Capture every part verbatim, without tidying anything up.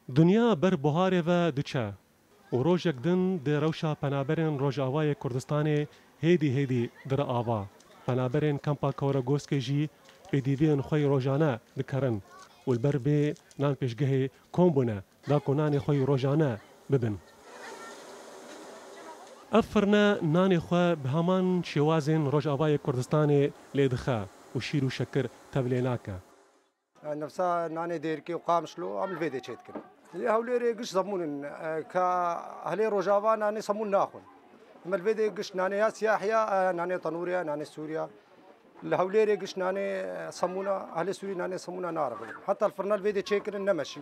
Dinya ber buharê ve diçe û rojek din di rewşa penaberên Rojavayê Kurdistanê hêdî hêdî dire ava. Penaberên Kampa Kewregoskê jî pêdiviyên xwe yî rojane dikerin û li ber vê nan pêşgehê kom bûne da ku nanê xwe yî rojane bibin. Ev firne nanê xwe bi heman şêwazên Rojavayê Kurdistanê lê dixe û şîr û şekir tevlê nake. Nefsa nanê Dêrikê û Qamişlo em li vê dê çêdikin. Li Hewlêrê giş zemûn in, e, ka helê Rojava nanê semûn naxwin. Em li vê dê giş nanê ya siyah ya, e, nanê tenûrê ya, nanê Sûriya. Li Hewlêrê giş nanê, e, semûna, helê Sûrî nanê semûna narixin. Heta li firna li vê dê çêkirin nemeşî.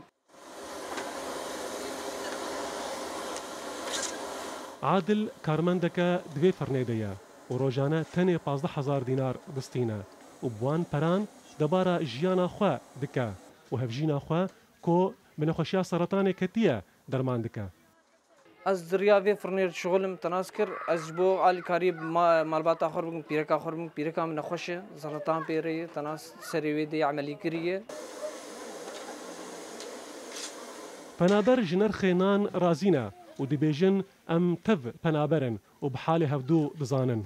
Adil karmendeke di vê firnê de ye û rojane tenê pazdeh hezar dînar distîne û bi wan peran debara jiyana xwe dike û hevjîna xwe ku bi nexweşiya seretanê ketiye derman dike. Ez di riya vê firnê şixulim te nas kir. Ez ji bo alîkariyê ma-, malbata xwe bikim, pîreka xwe bikim, pîreka min nexweş e, seretan pê re ye, te nas serê wê dê emelî kiriye. Penaber ji nirxê nan razî ne û dibêjin, em tev penaber in û bi halê hevdû dizanin.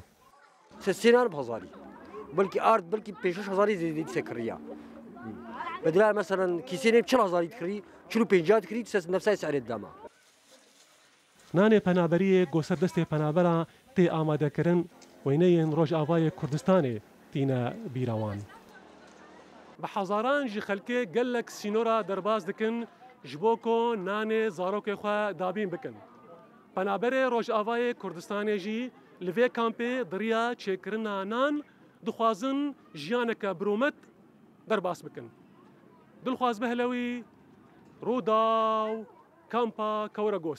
Sê sê nan bi hezarî. Belkî ard, belkî pênc şeş hezarî zêdî dîse kiriya. Bedila, meselen, kîsê nêm çil hezarî dikirî, çil û pênc dikirî, dîse nefsayê serê didama. Nanê penaberiyê ku ser destê penabera tê amadekirin, weyneyên Rojavayê Kurdistanê tîne bîra wan. Bi hezaran ji xelkê gelek sînora derbas dikin ji bo ku nanê zarokê xwe dabîn bikin. Penaberê Rojavayê Kurdistanê jî li vê kampê di riya çêkirina nan dixwazin jiyaneke birûmet derbas bikin. Dilxwaz Behlewî, Rûdaw, Kampa Kewregos.